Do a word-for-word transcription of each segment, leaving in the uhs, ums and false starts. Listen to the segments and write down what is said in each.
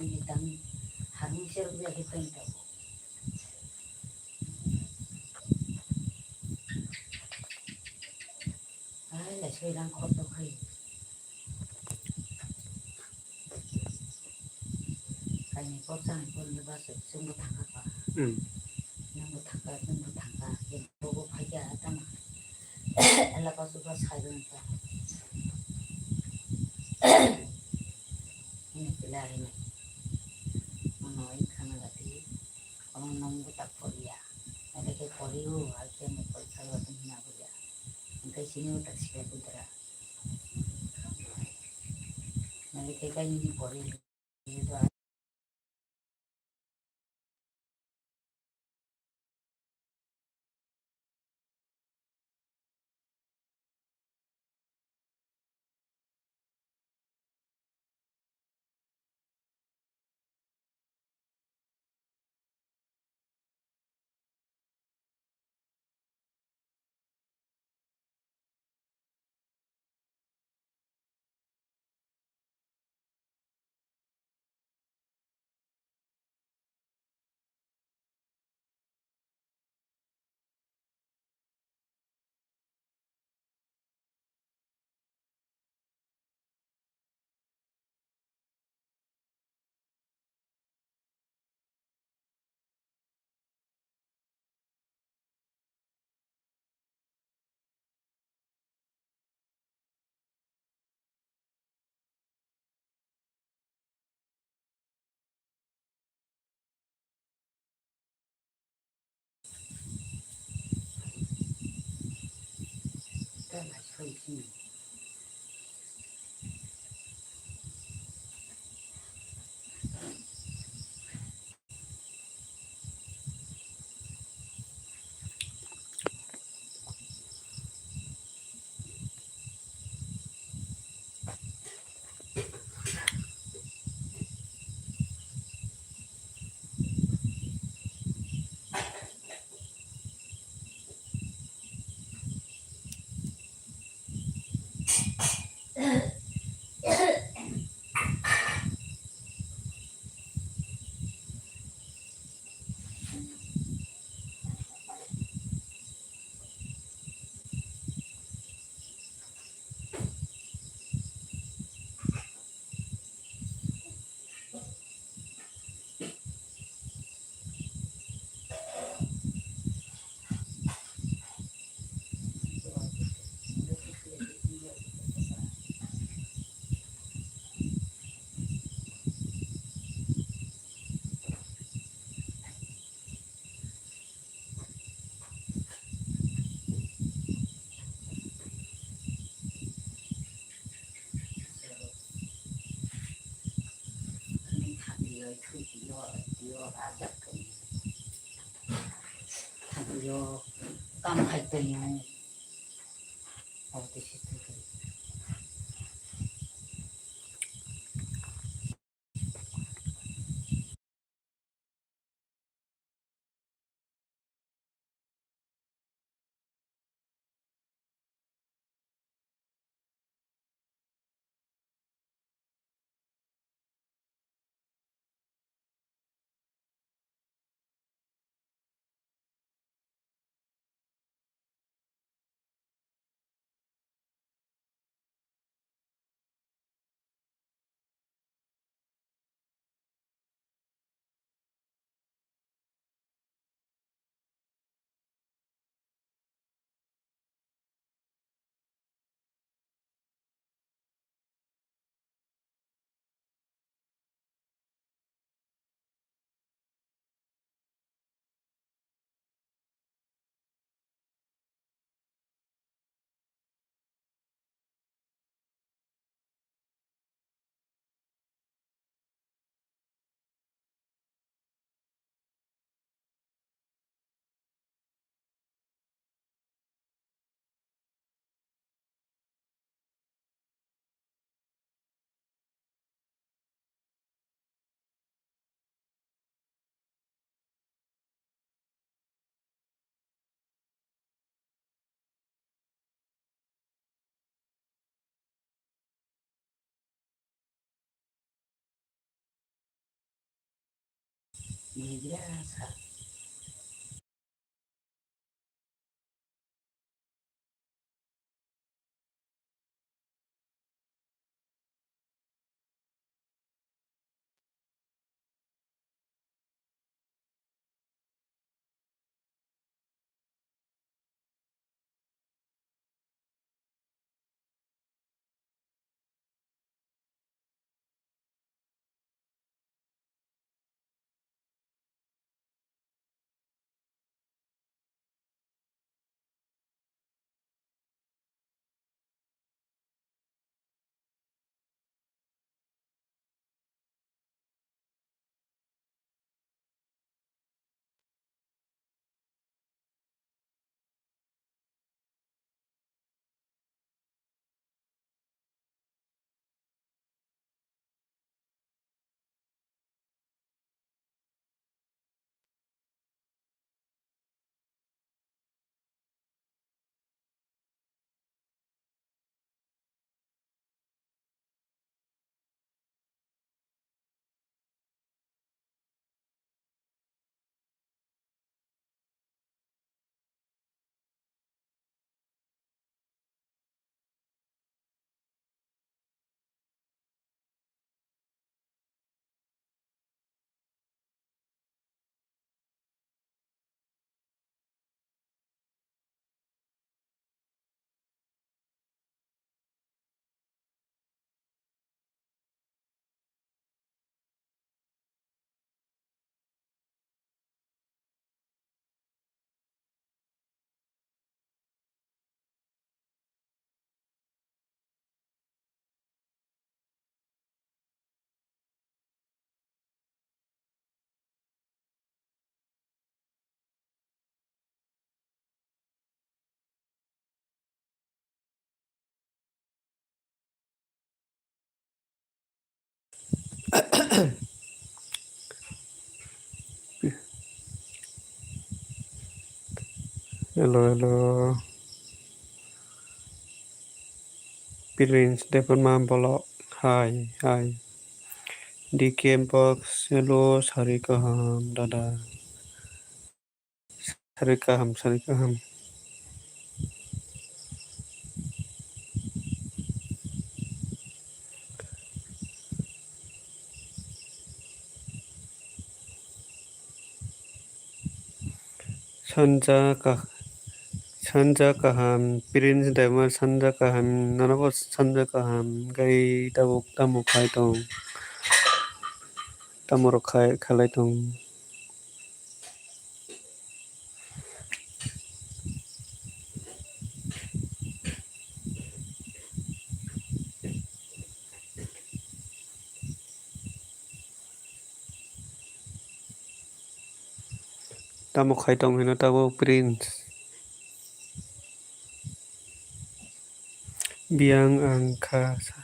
Ni tang harung seruk ya di pen tau. Ai, lai soi rang khorok khai. Kaini por chani por ni bus chwngbo thangkha pa. Hmm. Nangbo thangkha, nangbo thangkha, bobo phaikha tamo. Ela pasu bus khai rwngkha. Ini pila ini. Mano ikhana gati. Omo nangbo tak poriya. Ela khe poriyo, hakhe mo porikha gati hina poriya. Hingke sini tak sila putra. Ela khe kaini poriyo. Yo, kam hai tong. Hello, hello. Prince Debbarma Bolok. Hi, hi. D K Box, hello, sari kaham, dada. Sari kaham, sari kaham. Sanja ka-, sanja kaham, Prince Debbarma sanja kaham, nonobo sanja kaham, gai tabuk tamo khai tong, tamo rok khai, khalai tong. Tamo khai tong hino tabuk Prince? Biyang ang kha sa,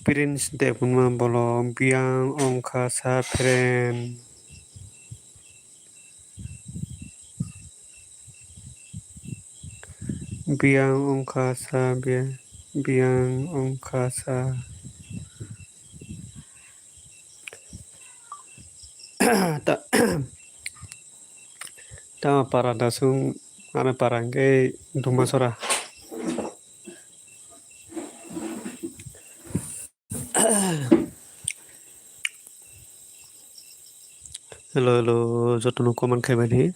Prince Debbarma Bolok, biyang ong kha sa friend. Biyang ong kha sa, biyang, biyang ong kha sa. Ta-, tama para dasung, ano para hingke Dumasora. Hello, hello, jotono comment khaimani.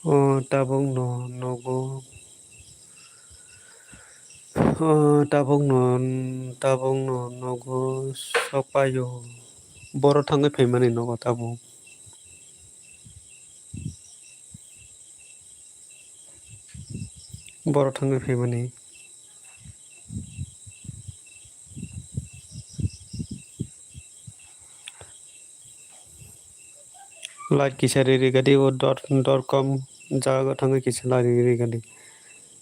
O tabukno nogo. O tabukno, tabukno nogo sokpaio. Boro thangwi phaimani nogo tabuk. Boro thangwi phaimani. Like kisa riri gadi o dor, dor kom jaga thangwi kisa like riri gadi.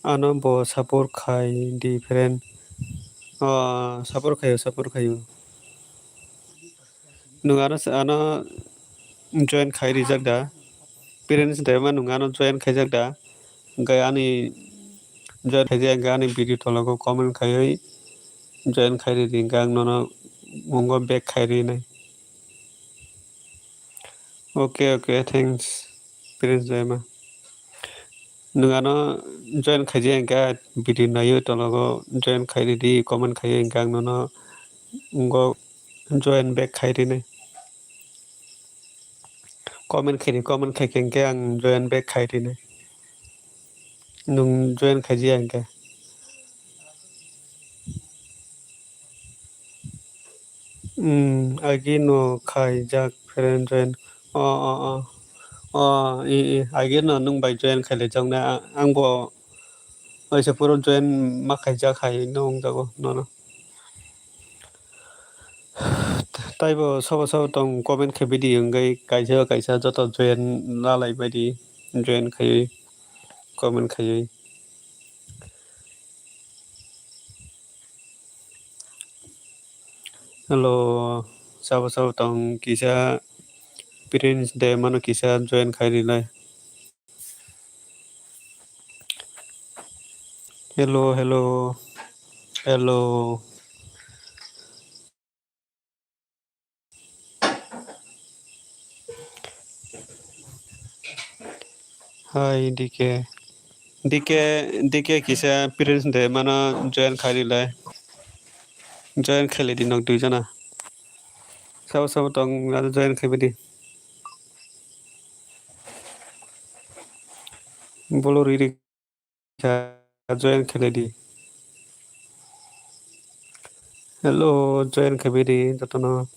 Ano bo support khai di friend. Ah, support khaio, support khaio. Nwng ano, ano join khai rijak da? Parents day ma nwng ano join khaijak da? Hwnkhe ani join khaijak hwnkhe ani video tologo comment khaiwi join khairidi hwnkhe ang nono mungo back khairi nai. Okay, okay, thanks, Prince Dema. Nwng ano join khaijak hwnkhe video naiwi tologo join khairidi, comment khaiwi hwnkhe ang nono mungo join back khairi nai. Comment khaidi, comment khaikhe hwnkhe ang join back khairi nai. Nwng join khaijak hwnkhe. Hmm, agi no khaijak friend join. O, o, o. O, i, i, agi no nwng bai join khailaijaknai. A-, ang bo waisa phuru join ma khaijak hai no wngjago nono. Taibo sobo sobo tong comment khaibidi wngwi kaisa kaisa joto join lalai baidi join khaiwi comment khaiwi. Hello, sabo sabo tong kisa Prince de mano kisa join khai rilai. Hello, hello, hello. Hi, D K. D K, D K kisa Prince de mano join khai rilai. Join khailai di nok dui jona. Sabo sabo tong join khai bidi. Bolo riri. Join khailai di. Hello, join khaibidi jotono.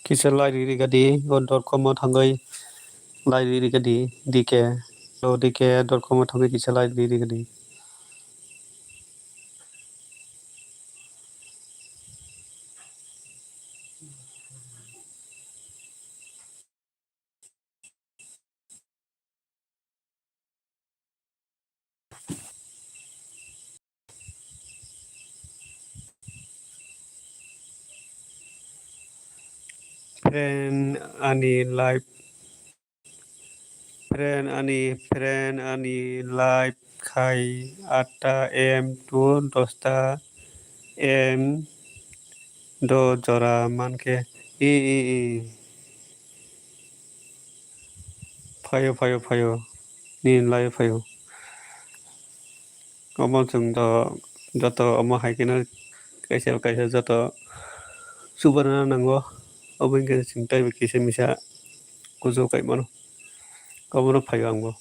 Kisa like riri gadi, o dot com o thangwi like riri gadi, D K. O D K dot com o thangwi kisa like riri gadi. Friend ani live. Friend ani, friend ani live khai atta M to dosta M do jora mankhe. I, i, i. Phaio, phaio, phaio. Nini live phaio. Omo chwng do joto omo hai kheno kaisa kaisa joto subarna nango. Obo wngkhe chwng teibo kisa misa kuchuk kaimano. Obono phaio angbo.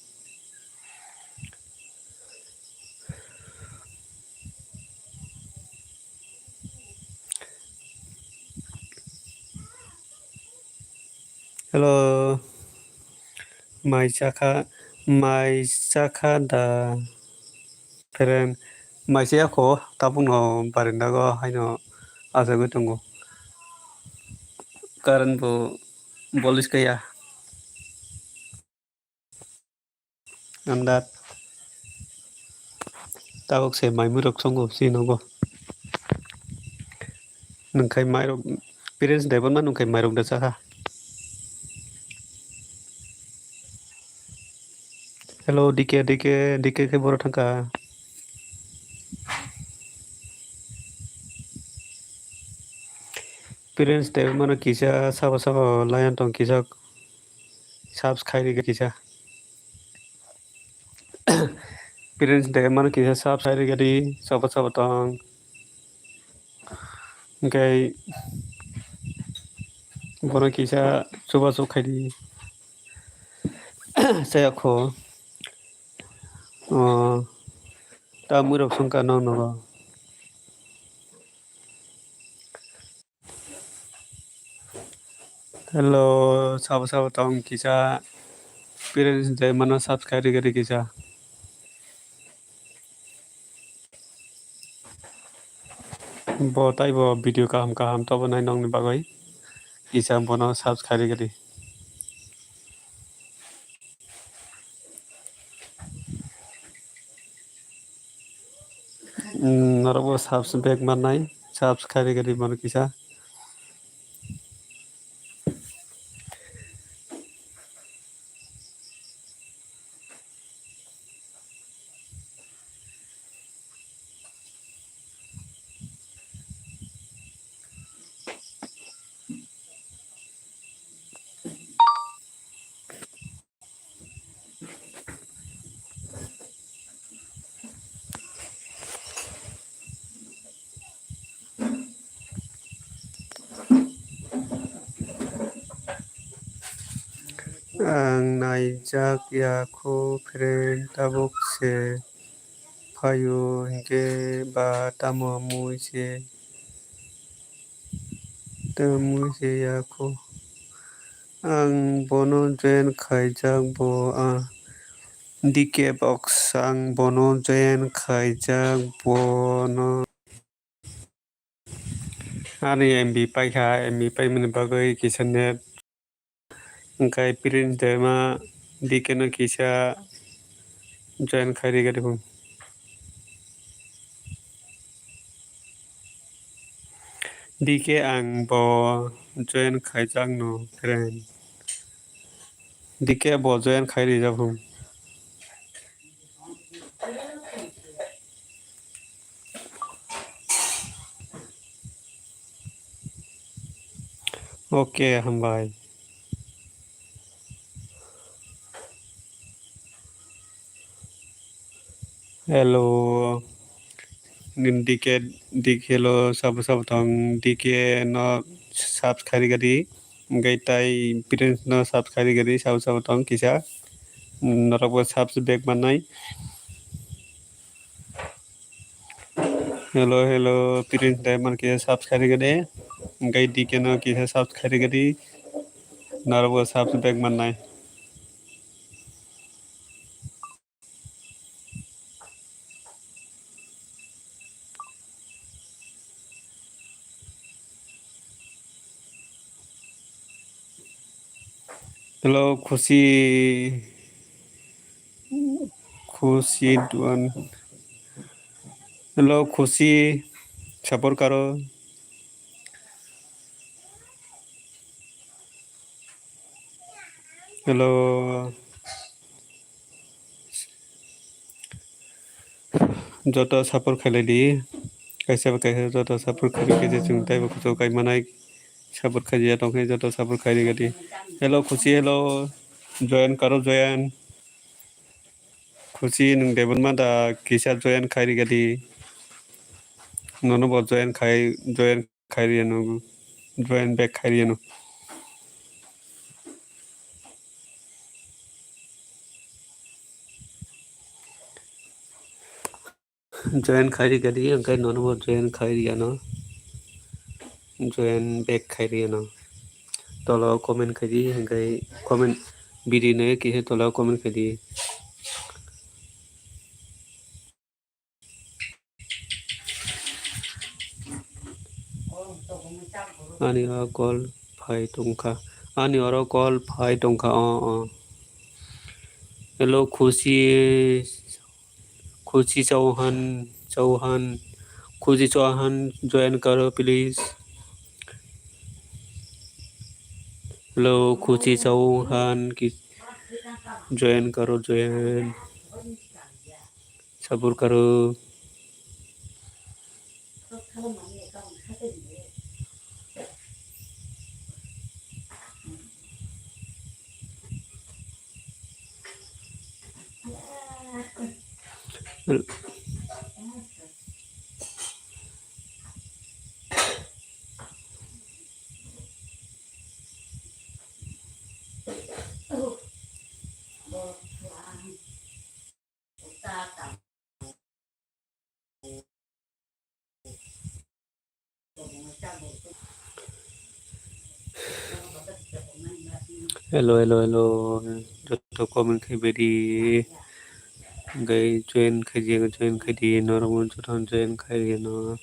Hello. Mai chakha, mai chakha da friend. Mai chaya kho, tabukno barindago haino achagwi tongo. Current bo bolis kaya. Andat. Tabuk se mai mui rok songo si nogo. Nungkhai mai rok, Prince Debon ma nungkhai mai rok da chakha. Hello, D K, D K, D K khe boro thangkha. Prince Debon mano kisa sabo sabo lion tong kisa. Subs khai rikha kisa. Prince de mano kisa subs khai rikha di, sabo sabo tong. Hwnkhe bono kisa chubachu khai di. Chaya kho. O, ta mui rok songkha no nogo. Hello, sabo sabo tong kisa Prince de mano subscribe rikha di kisa. Bo taibo video kaham kaham tobo nai nokni bagwi kisa bono subscribe rikha di. Hmm, norokbo subs back mannai, subs khai rikha di bono kisa. Ang naijak ya kho friend, tabuk se phaio hinkhe ba tamo mui se tamo mui se ya kho. Ang bono join khaijak bo, ah, D K box ang bono join khaijak bono. Ani M B paikha, M B paimani bagwi kisa net. Hwnkhe Prince Dema D K no kisa join khairi gadi phung. D K ang bo join khaijak no friend. D K bo join khai rijak phung. Ok, hambai. Hello. Nini D K, D K lo sabo sabo tong, D K no subscribe gadi. Hwnkhe tai Prince no subscribe gadi, sabo sabo tong kisa. Norok bo subs back mannai. Hello, hello, Prince Diamond kisa subscribe gadi. Hwnkhe D K no kisa subscribe gadi. Norok bo subs back mannai. Hello, Khushi. Khushi Duan. Hello, Khushi. Support karo. Hello. Joto support khailai di. Kaisa ba kaisa joto support khaidi khe je chwng taibo kuchuk kai manai. Support khaidi ya tongkhe joto support khaidi gadi. Hello Khushi, hello. Join karo, join. Khushi, nwng Debbarma da kisa join khairi gadi. Nono bo join khai, join khairi ano. Join back khairi ano. Join khairi gadi, hwnkhe nono bo join khairi ano. Join back khairi ano. Tolo comment khaidi, hwnkhe comment video no kisa tolo comment khaidi. Ani o call phai tongkha. Ani oro call phai tongkha. O, o. Hello, Khushi, Khushi Chauhan, Chauhan, Khushi Chauhan, join karo, please. Hello, Khushi Chauhan, ki-, join karo, join. Sabur karo. Hello, hello, hello. Joto comment khai bedi. Gai join khai di, join khai di. Norok joto join khai di no.